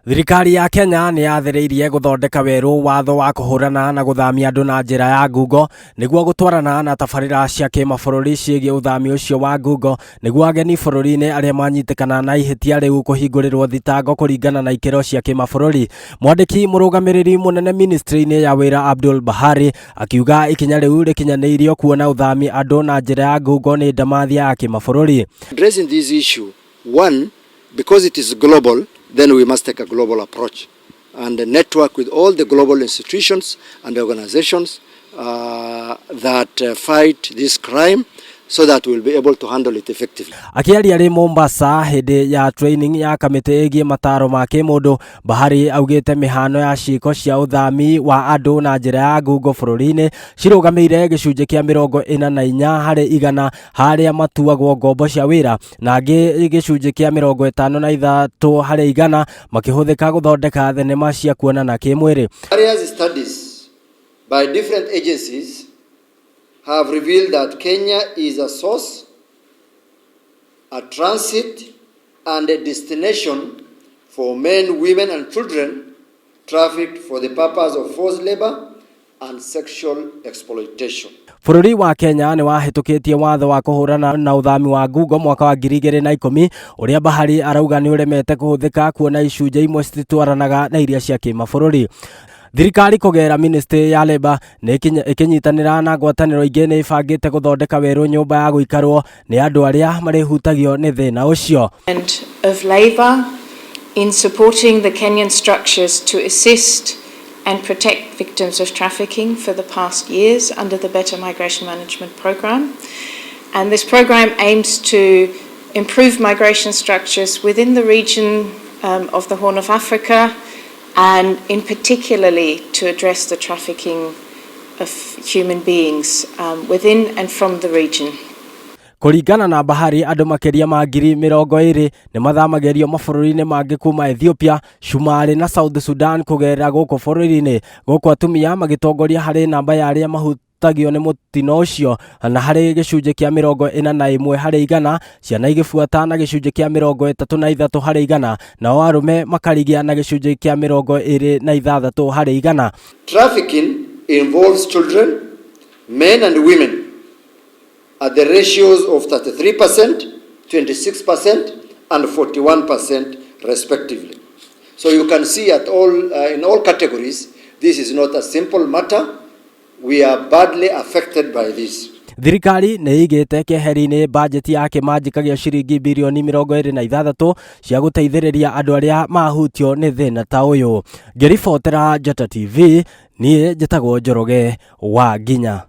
Thirikari ya Kenya nĩ yathĩrĩirie gũthondeka werũ watho wa kũhũrana na gũthamia andũ na njĩra ya ngungo nĩguo gũtwarana na tabarĩra cia kĩmabũrũri ciĩgiĩ ũthami ũcio wa ngungo nĩguo ageni bũrũri-inĩ arĩa manyitĩkana na ihĩtia rĩu kũhingũrĩrwo thitango kũringana na ikĩro cia kĩmabũrũri. Mwandĩki mũrũgamĩrĩri mũnene ministry-inĩ ya wĩra Abdul Bahari akiuga ikinya rĩu rĩkinyanĩirio kuona ũthami andũ na njĩra ya ngungo nĩ ndamathia ya kĩmabũrũri. Addressing this issue, one, because it is global, then we must take a global approach and network with all the global institutions and organizations that fight this crime so that we'll be able to handle it effectively. Akĩaria rĩ Mombasa hĩndĩ ya training ya kamĩtĩ ĩgiĩ mataro ma kĩmũndũ, Bahari augĩte mĩhano ya ciĩko cia ũthami wa andũ na njĩra ya ngungo bũrũri-inĩ cirũgamĩire gĩcunjĩ kĩa 44 harĩ igana harĩa matuagwo ngombo cia wĩra na angĩ gĩcunjĩ kĩa 53 harĩ igana makĩhũthĩka gũthondeka thenema cia kuonana kĩmwĩrĩ. Various studies by different agencies have revealed that Kenya is a source, a transit, and a destination for men, women, and children trafficked for the purpose of forced labor and sexual exploitation. Bũrũri wa Kenya nĩ wahĩtũkĩtie watho wa kũhũrana na ũthami wa ngungo mwaka wa 2010 ũrĩa Bahari arauga nĩ ũremete kũhũthĩka kuona icunjĩ imwe cititwaranaga na iria cia kĩmabũrũri. Thirikari kũgerera ministry ya Labour nĩ ĩkĩnyitanĩra na ngwatanĩro ingĩ nĩ ĩbangĩte gũthondeka werũ nyũmba ya gũikarwo nĩ andũ arĩa marĩhutagio nĩ thĩna ũcio. And of Labour in supporting the Kenyan structures to assist and protect victims of trafficking for the past years under the Better Migration Management Programme. And this programme aims to improve migration structures within the region of the Horn of Africa, and in particularly to address the trafficking of human beings within and from the region. Kũringana na Bahari, andũ makĩria ma 20,000 nĩ mathamagĩrio mabũrũri-inĩ mangĩ kuma Ethiopia, Cumarĩ na South Sudan kũgerera gũkũ bũrũri-inĩ, gũkũ atumia magĩtongoria harĩ namba ya arĩa mahutagio nĩ mũtino ũcio na harĩ gĩcunjĩ kĩa 41 harĩ igana, ciana igĩbuata na gĩcunjĩ kĩa 33 harĩ igana, nao arũme makarigia na gĩcunjĩ kĩa 26 harĩ igana. Trafficking involves children, men and women at the ratios of 33%, 26% and 41% respectively. So you can see in all categories, this is not a simple matter. We are badly affected by this. Thirikari nĩ ĩigĩte keheri-inĩ bajeti ya kĩmanjĩka gĩa ciringi birioni 26 cia gũteithĩrĩria andũ arĩa mahutio nĩ thĩna ta ũyũ. Ngĩribotera Njata TV, niĩ njĩtagwo Njoroge wa Nginya.